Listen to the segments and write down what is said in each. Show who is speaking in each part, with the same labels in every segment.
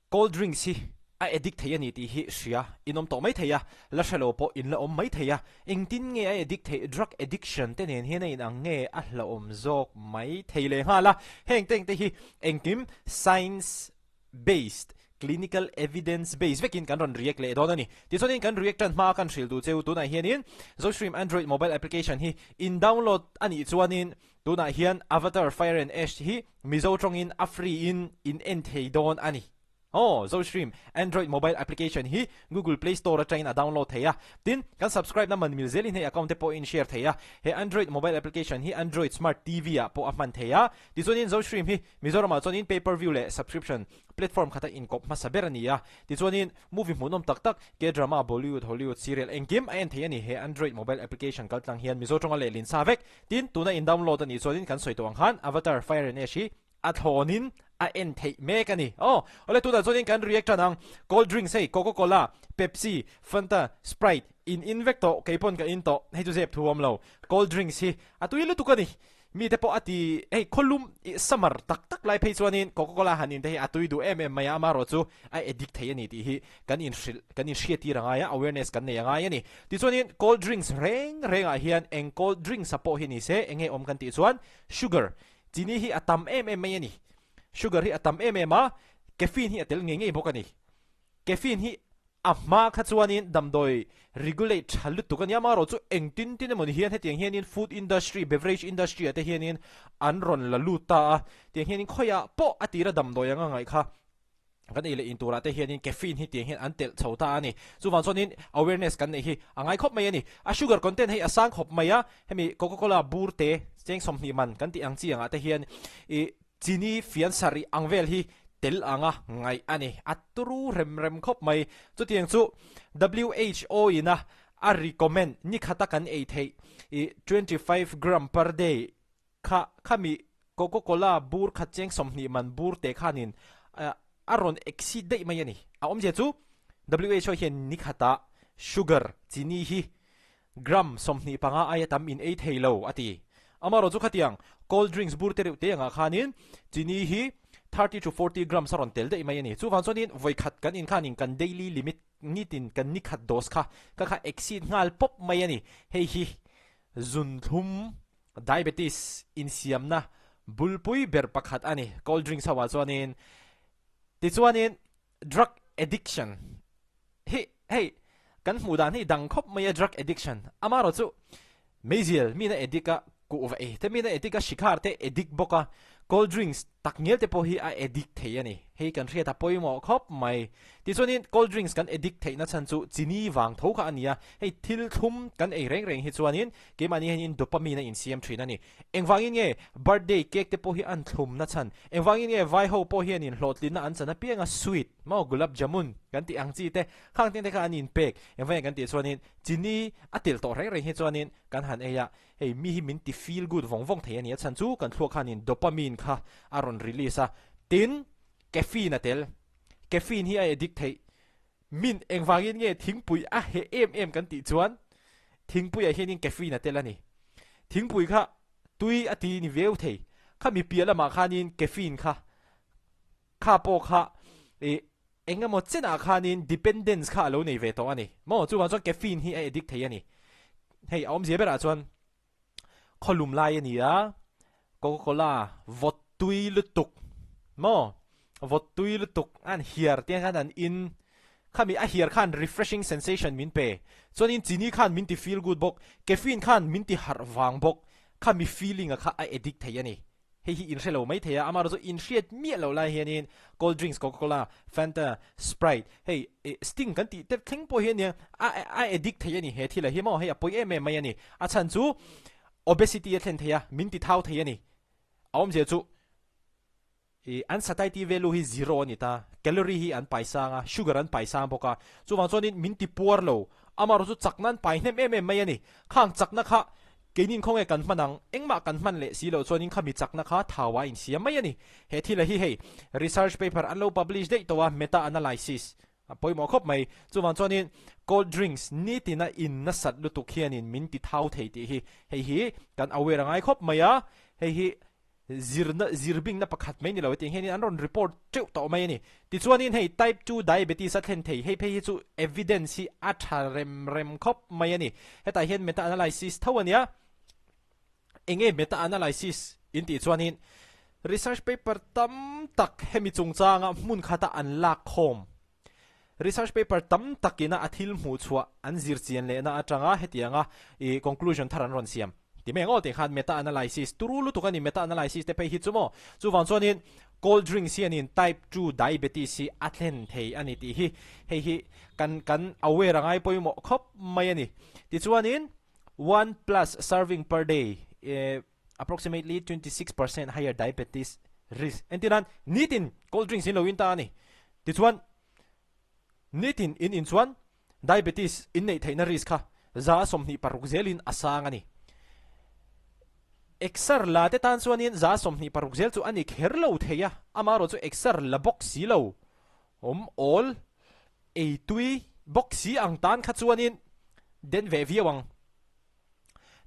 Speaker 1: Cold drinks hi a addict thei a ni tih hi hria in awm tawh mai thei a, la hre lo pawh in la awm mai thei a. Engtin nge a addict theih? Drug addiction te nen hian a inang nge a hlauhawm zawk mai thei leh nghal a. Heng te engte hi engkim science based, clinical evidence based vekin kan rawn react leh dawn a ni. Tichuanin kan react tan hmaa kan hrilh duh cheu tunah hianin Zostream Android mobile application hi in download a nih chuanin Tunah hian Avatar Fire and Ash hi Mizo tawngin a free in in en thei dawn a ni. Aw, Zostream Android mobile application hi Google Play Store atangin a download thei a. Tin, kan subscribe na man mil zelin hei account te pawh in share thei a. He Android mobile application hi Android smart TV ah pawh a hman thei a. Tichuanin Zostream hi Mizoramah chuanin pay per view leh subscription platform khata inkawp hmasa ber a ni a. Tichuanin movie hmuhnawm tak tak, K-drama, Bollywood, Hollywood serial engkim a en thei a ni. He Android mobile application kaltlang hian Mizo tawnga lehlin sa vek Tin, tuna in download a nih chuanin kan sawi tawh ang khan Avatar Fire and Ash hi a thlawnin a en theih mek a ni. Aw, awle tunah chuanin kan react tan ang. Cold drinks hei Coca Cola, Pepsi, Fanta, Sprite in in vek tawh, kei pawn ka in tawh, hei chu zep thu awm lo. Cold drinks hi a tui lutuk a ni. Mite pawh a ti, hei khawlum summer tak tak lai phei chuanin Coca Cola han in te hi a tui duh em em mai a, amaherawh chu a addict thei a ni tih hi kan inhrilh, kan inhriattir a ngai a, awareness kan nei a ngai a ni. Tichuanin cold drinks reng rengah hian eng cold drinks a pawh hi ni se, eng nge awm kan tih chuan sugar, chini hi a tam em em mai a ni. Sugar hi a tam em em a, caffeine hi a tel ngei ngei bawk a ni. Caffeine hi a hma kha chuanin damdawi regulate tha lutuk a nia, amaherawh chu eng tin tin emawni hian hetiang hianin food industry, beverage industry ah te hianin an rawn la lut ta a, tiang hianin khawiah pawh a tira damdawi anga ngaih kha Kan ei leh in turah te hianin caffeine hi tiang hian an telh chho ta a ni. Chuvang chuanin awareness kan neih hi a ngai khawp mai a ni. A sugar content hei a sang khawp mai a, hemi Coca Cola bur te cheng 20 man kan tih ang chi angah te hian ih chini fian sarih ang vel hi tel anga ngaih a ni. A turu rem rem khawp mai. Chutiang chu WHO ina a recommend ni khata kan ei theih ih 25 gram per day Kha khami Coca Cola bur khat cheng 20 man bur te khanin a rawn exceed daih mai a ni. A awmzia chu WHO hian ni khatah sugar, chini hi gram 25 aia tam in ei thei lo a ti. Amaherawh chu khatiang cold drinks bur te reuh te angah khanin chini hi 30 to 40 grams a rawn tel daih mai a ni. Chuvang chuanin vawi khat kan in khanin kan daily limit nitin kan ni khat dose kha ka kha exceed nghal pawp mai a ni. Hei hi zunthlum Diabetes insiamna bulpui ber pakhat a ni. Cold drinks ho ah chuanin tichuanin drug addiction hi hei kan hmuh dan hi dang khawp mai a drug addiction amaherawh chu meizial mina addict a kuhva ei te mina addict a shikhar te addict bawk a cold drinks tak ngial te pawh hi a addict thei a ni. Hei kan hriat a pawimawh khawp mai. Tichuanin cold drinks kan addict theihna chhan chu chini vang tho kha a ni a, hei thil thlum kan ei reng reng hi chuanin keimahni hianin dopamine a insiam thin a ni. Engvangin nge birthday cake te pawh hi an thlumna chhan? Engvangin nge vai ho pawh hianin hlawhtlinna an chan apianga sweet maw gulab jamun kan tih ang chi te khang teng te kha an inpek? Engvangin kan tih chuanin chini a tel tawh reng reng hi chuanin kan han ei a, Hei mi hi min ti feel good vawng vawng thei a ni. A chhan chu kan thluak khanin dopamine kha a rawn release a. Tin, caffeine a tel. Caffeine hi a addict theih. Min engvangin nge thingpui a heh em em kan tih chuan thingpuiah hianin caffeine a tel a ni. Thingpui kha tui a ti ni viau thei. Khami piah lamah khanin caffeine kha kha pawh kha ih eng emaw chenah khanin dependence kha a lo nei ve tawh a ni maw? Chuvang chuan caffeine hi a addict thei a ni. Hei a awmzia berah chuan khawlum lai a ni a, Coca Cola vawt tui lutuk maw? Vawt tui lutuk an hiar te khan an in khami a hiar khan refreshing sensation min pe. Chuanin chini khan min ti feel good bawk, caffeine khan min ti harh vang bawk, khami feeling a kha a addict thei a ni. Hei hi in hre lo mai thei a, amaherawh chu in hriat miah loh lai hianin cold drinks, Coca Cola, Fanta, Sprite, hei Sting kan tih te thleng pawh hi ania a a addict thei a ni he thil ah hi maw hei a pawi em em mai a ni. A chhan chu obesity a thlen thei a, min ti thau thei a ni. A awmzia chu ih an satiety value hi zero a ni ta, calorie hi an pai sang a, sugar an pai sang bawk a, chuvang chuanin min ti puar lo, amaherawh chu chakna an pai hnem em em mai a ni. Khang chakna kha Keinin khawnge kan hman ang, engmah kan hman leh si loh chuanin khami chakna kha thau a insiam mai a ni. He thila hi hei research paper an lo publish daih tawh a, meta analysis a pawimawh khawp mai. Chuvang chuanin cold drinks nitina in nasat lutuk hianin min ti thau thei tih hi hei hi kan aware a ngai khawp mai a, hei hi. Zirna, zirbingna pakhat mai ni lo e tih hianin an rawn report teuh tawh mai a ni. Tichuanin hei type 2 diabetes a thlen thei, hei phei hi chu evidence hi a tha rem rem khawp mai a ni. Hetah hian meta analysis tho a nia. Enge meta analysis in tih chuanin research paper tam tak hemi chungchanga hmun khata an lak khawm. Research paper tam takina a thil hmuh chhuah an zir chian lehna atanga hetianga i conclusion thar an rawn siam. Ti mai ang aw tih khan meta analysis turu lutuk a ni meta analysis te phei hi chu maw. Chuvang chuanin cold drinks hianin type 2 diabetes hi a thlen thei a ni tih hi hei hi kan kan aware a ngai pawimawh khawp mai a ni. Tichuanin one plus serving per day approximately 26% higher diabetes risk. Entirnan nitin cold drinks in lo in ta a ni. Tichuan nitin in in chuan diabetes in neih theihna risk kha 26% zelin a sang a ni. Exer la te tan chuanin 26% zel chu a ni kher lo thei a, amaherawh chu exer la bawk si lo awm awl ei tui bawk si ang tan kha chuanin den ve viau ang.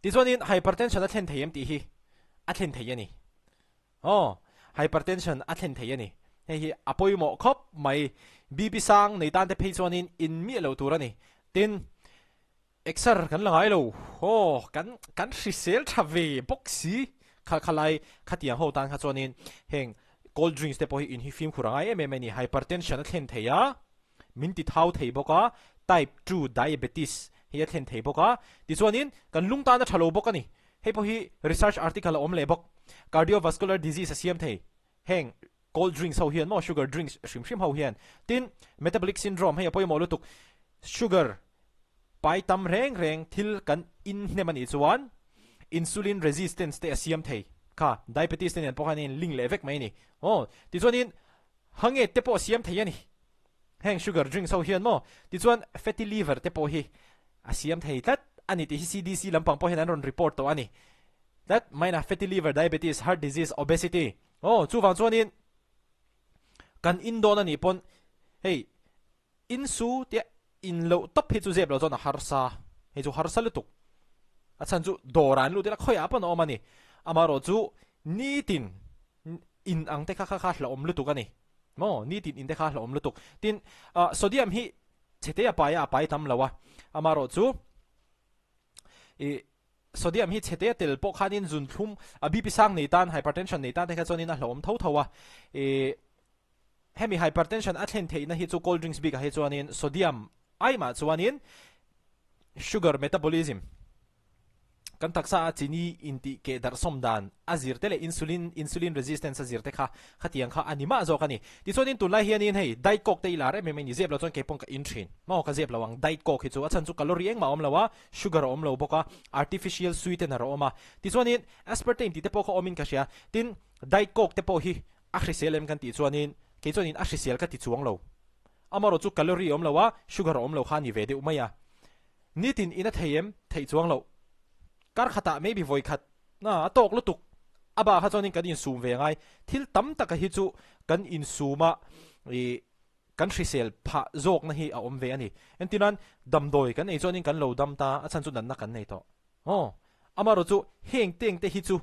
Speaker 1: Tichuanin hypertension a thlen thei em tih hi a thlen thei a ni. Aw, hypertension a thlen thei a ni. Hei hi a pawimawh khawp mai. BP sang nei tan te phei chuanin in miah lo tur a ni. Tin, exer kan la ngai lo. Aw, kan kan hrisel tha ve bawk si. Kha kha lai khatiang ho tan kha chuanin heng cold drinks te pawh hi in hi fimkhur a ngai em em a ni. Hypertension a thlen thei a. Min ti thau thei bawk a, type 2 diabetes hi a thlen thei bawk a, tichuanin kan lung tan a tha lo bawk a ni. Hei pawh hi research article a awm leh bawk. Cardiovascular disease a siam thei. Heng cold drinks ho hian maw sugar drinks hrim hrim ho hian. Tin, metabolic syndrome hei a pawimawh lutuk. Sugar pai tam reng reng thil kan in hnem a nih chuan insulin resistance te a siam thei. Kha diabetes te nen pawh khan a in link leh vek mai a ni. Aw, tichuanin Hange te pawh siam thei a ni. Heng sugar drinks ho hian maw? Tichuan fatty liver te pawh hi a siam thei tlat a ni tih hi CDC lampang pawh hian an rawn report tawh a ni. Tlat mai na fatty liver, diabetes, heart disease, obesity. Aw, chuvang chuanin kan in dawn a nih pawn hei in su tia in loh tawp hi chu zep lo chuan a harsa. Hei chu harsa lutuk. A chhan chu dawrah an lut ila khawiah pawn a awm a ni. Amaherawh chu nitin In ang te kha kha kha hlauhawm lutuk a ni. Maw? Nitin in te kha hlauhawm lutuk. Tin, ah, sodium hi chhete a pai a, a pai tam lo a. Amaherawh chu, ih, sodium hi chhete a tel pawh khanin zunthlum, a BP sang nei tan, hypertension nei tan te kha chuanin a hlauhawm tho tho a. Ih, hemi hypertension a thlen theihna hi chu cold drinks bikah hi chuanin sodium aimah chuanin sugar metabolism, Kan taksa a chini intih keh darh sawm dan a zir te leh insulin, insulin resistance a zir te kha khatiang kha a ni mah zawk a ni. Tichuanin tunlai hianin hei diet coke te i lar em em a ni, zep lo chuan kei paw'n ka in thin. Maw ka zep lo ang diet coke hi chu a chhan chu calorie engmah a awm lo a, sugar a awm lo bawk a, artificial sweetener a awm a. Tichuanin aspartame tih te pawh kha awmin ka hria. Tin, diet coke te pawh hi a hrisel em kan tih chuanin kei chuanin a hrisel ka ti chuang lo. Amaherawh chu calorie a awm lo a, sugar a awm lo kha a ni ve deuh mai a. Nitin in a thei em? Theih chuang loh. Kar khatah maybe vawi khat a a tawk lutuk. A bak kha chuanin kan insum ve ngai. Thil tam taka hi chu kan insum a ih kan hrisel phah zawkna hi a awm ve a ni. Entirnan damdawi kan ei chuanin kan lo dam ta a chhan chu natna kan nei tawh. Aw, amaherawh chu heng teng te hi chu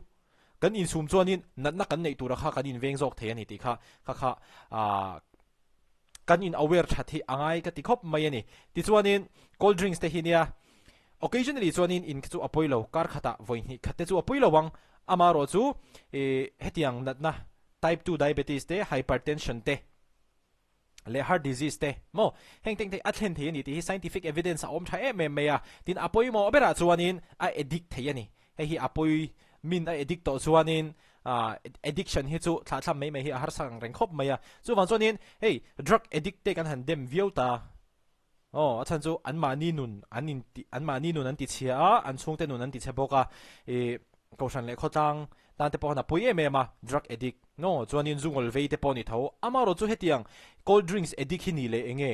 Speaker 1: kan insum chuanin natna kan neih tura kha kan inveng zawk thei a ni tih kha kha kha ah kan in aware that hi a ngai ka ti khawp mai a ni. Tichuanin cold drinks te hi nia occasionally chuanin in chu a pawi lo, kar khatah vawi hnih khat te chu a pawi lo ang. Amaherawh chu ih hetiang natna type 2 diabetes te, hypertension te leh heart disease te maw heng teng te a thlen thei a ni tih hi scientific evidence a awm tha em em mai a. Tin a pawimawh berah chuanin a addict thei a ni. Hei hi a pawi min a addict tawh chuanin addiction hi chu thlahthlam mai mai hi a harsa ang reng khawp mai a. Chuvang chuanin hei drug addict te kan han dem viau ta. Aw a chhan chu anmahni nun an in ti anmahni nun an ti chhia a, an chhungte nun an ti chhe bawk a. Ih Kohhran leh khawtlang tan te pawh khan a pawi em em a drug addict. No chuanin zu ngawl vei te pawh a ni tho. Amaherawh chu hetiang cold drinks addict hi ni leh eng nge?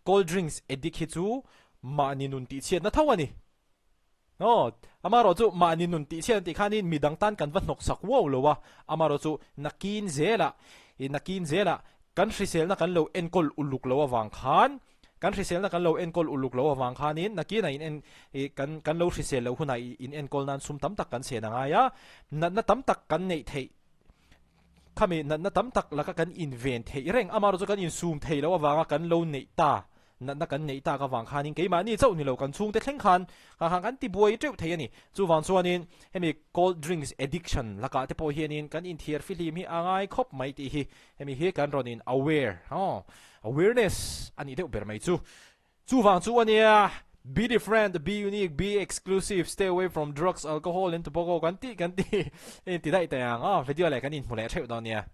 Speaker 1: Cold drinks addict hi chu mahni nun tihchhiatna tho a ni. Aw, amaherawh chu mahni nun tih chhiat an tih khanin midang tan kan va hnawk sak uau lo a, amaherawh chu nakin zelah, ih nakin zelah kan hriselna kan lo enkawl uluk lo avang khan, kan hriselna kan lo enkawl uluk lo avang khanin nakinah in en, ih kan kan lo hrisel loh hunah ih in enkawl nan sum tam tak kan chhen a ngai a, natna tam tak kan neih theih. Khami natna tam tak laka kan inven theih reng, amaherawhchu chu kan insum theih loh avanga kan lo neih ta, natna kan neih tak avang khanin keimahni chauh ni lo kan chhungte thleng khan kha khan kan tibuai teuh thei a ni. Chuvang chuanin hemi cold drinks addiction lakah te pawh hianin kan inthiar fihlim hi a ngai khawp mai tih hi hemi hi kan rawn in aware, awareness a nih deuh ber mai chu. Chuvang chu a nia, Be different, be unique, be exclusive, stay away from drugs, alcohol and tobacco kan tih kan tih, inti daih teh ang a, video leh kan inhmu leh theuh dawn nia.